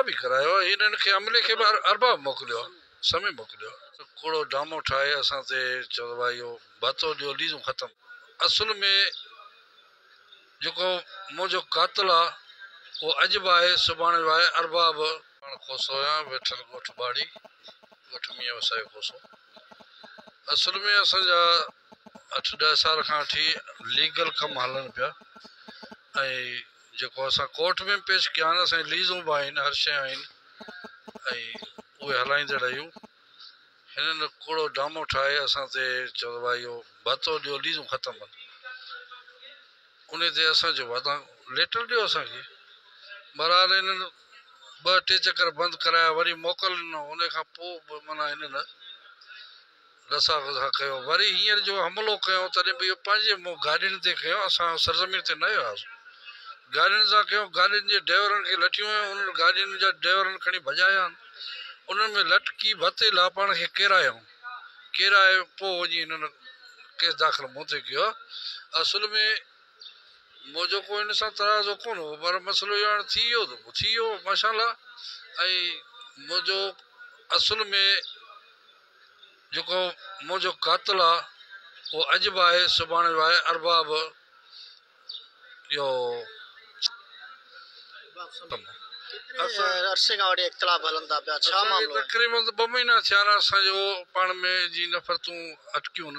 به ڪرايو آهي هنن کي عملي کي به ارباب موڪليو آهي سمي موڪليو آهي. ڪوڙو ڊرامو ٺاهي اسان تي چيو ته ڀائي اهو ڀتو ڏيو ليزون ختم. اصل ۾ جيڪو منهنجو قاتل آ اهو اڄ به آهي سڀاڻي به آهي ارباب. پاڻ کوسو آهيان ويٺل ڳوٺ ٻاڙي ڳوٺ ميان وسايو کوسو اصل ۾ اسان جا اٺ ڏهه سال کان وٺي ليگل ڪم هلن پيا ۽ جيڪو اسان ڪورٽ ۾ به پيش ڪيا آهن اسان جي ليزون به آهن هر شيء آهن ۽ اهي هلائيندڙ آهيون هنن ڪوڙو ڊرامو ٺاهي اسان تي چيو ته ڀائي اهو ڀتو ڏيو ليزون ختم آهن انهي تي اسان چيو ڀاء توهان ليٽر ڏيو اسان کي بهرحال هنن ٻه ٽي چڪر بند ڪرايا وري موڪل ڏنو انهي کان پوء به معنيٰ هنن رسا غذا ڪيو. وري هينئر جو حملو ڪيو تڏهن به اهو پنهنجي منهن گاڏين تي ڪيو، اسان سرزمين تي نه وياسون. گاڏين سان ڪيو، گاڏين جي ڊرائيورن کي لٺيون هنيون، انهن گاڏين جا ڊرائيورن کڻي ڀڄايا آهن. انهن ۾ لٽڪي ڀتي لا پاڻ کي ڪيرايائون. ڪيرائي پوء وڃي هنن ڪيس داخل مون تي ڪيو آهي. اصل ۾ منهنجو ڪو هن سان تنازعو ڪونه هو پر مسئلو اهو هاڻي ٿي ويو ته پوء ٿي ويو ماشاء الله ۽ منهنجو اصل ۾ جيڪو منهنجو قاتل آ اهو اڄ به آهي سڀاڻي به آهي ارباب اهو ڪيتري عرصي کان وٺي اختلاف هلن ٿا پيا ڇا معاملو آهي؟ تقريبن ٻه مهينا ٿيا آهن اسان جو پاڻ ۾ جي نفرتون اٽڪيون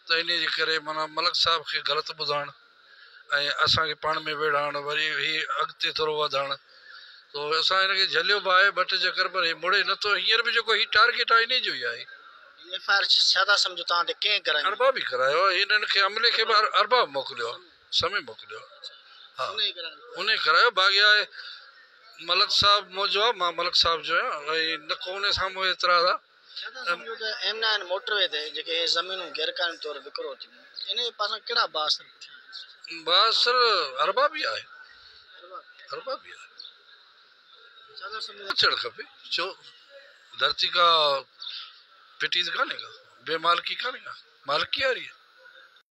ته انهي جي ڪري معنيٰ ملڪ صاحب کي غلط ٻڌائڻ ۽ اسان کي پاڻ ۾ ويڙهائڻ وري هي اڳتي ٿورو وڌائڻ تو اسان هن کي جهليو به آهي ٻه ٽي چڪر پر هي مڙي نه ٿو هينئر به جيڪو هي ٽارگيٽ آهي انهي جو ئي آهي. هي ايف I R ڇا ٿا سمجهو توهان تي ڪنهن ڪرائي؟ ارباب ئي ڪرايو آهي هنن کي عملي کي به ارباب موڪليو آهي سمي موڪليو آهي ها انهي ڪرايو باقي آهي ملڪ صاحب منهنجو آهي مان ملڪ صاحب جو آهيان ۽ نه ڪو انهي سان منهنجو اعتراض آهي. ڇا ٿا سمجهو ته ايم نائن موٽر وي تي جيڪي اهي زمينون غير قانوني طور وڪرو ٿيون انهي جي پاسان ڪهڙا بااثر پٺيان آهن؟ بااثر ارباب ئي آهي ارباب ئي آهي. ڇا ٿا سمجهو؟ اچڻ کپي ڇو ڌرتي ڪا ڦٽي ته ڪانهي ڪا بي مالڪي ڪانهي ڪا مالڪي واري آهي.